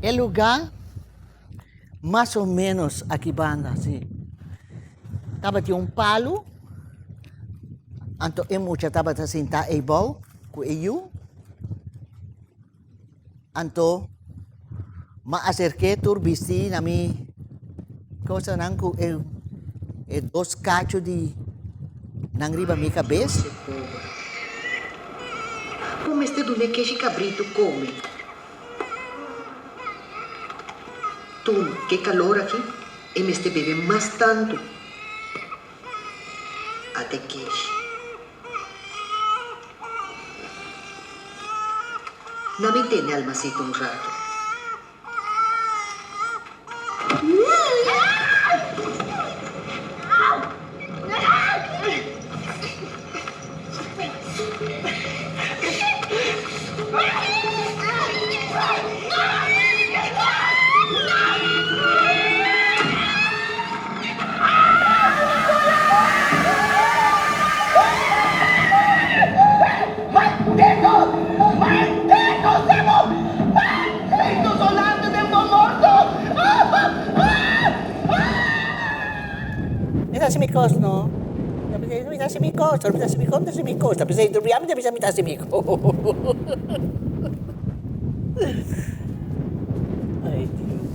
E lugá mas o ménos aki banda si. Tabatin un palu, anto e mucha tabata sintá eibou ku e yu. Anto m'a aserk'é tur bistí na mi kosanan ku e e dos kachu di nan riba mi kabes. Bo mester dun'é keshi kabritu kome. Tuma, ke kalor aki, e mester bebe mas tantu. Ata e keshi. Na mi tene almasito un rato. Mi ta hasi mi kos no. Mi ta hasi mi kos, mi ta hasi mi kos, mi ta hasi mi kos. Ta p'esei tur bia mi ta bisa mi ta hasi mi kos. Ay Dios.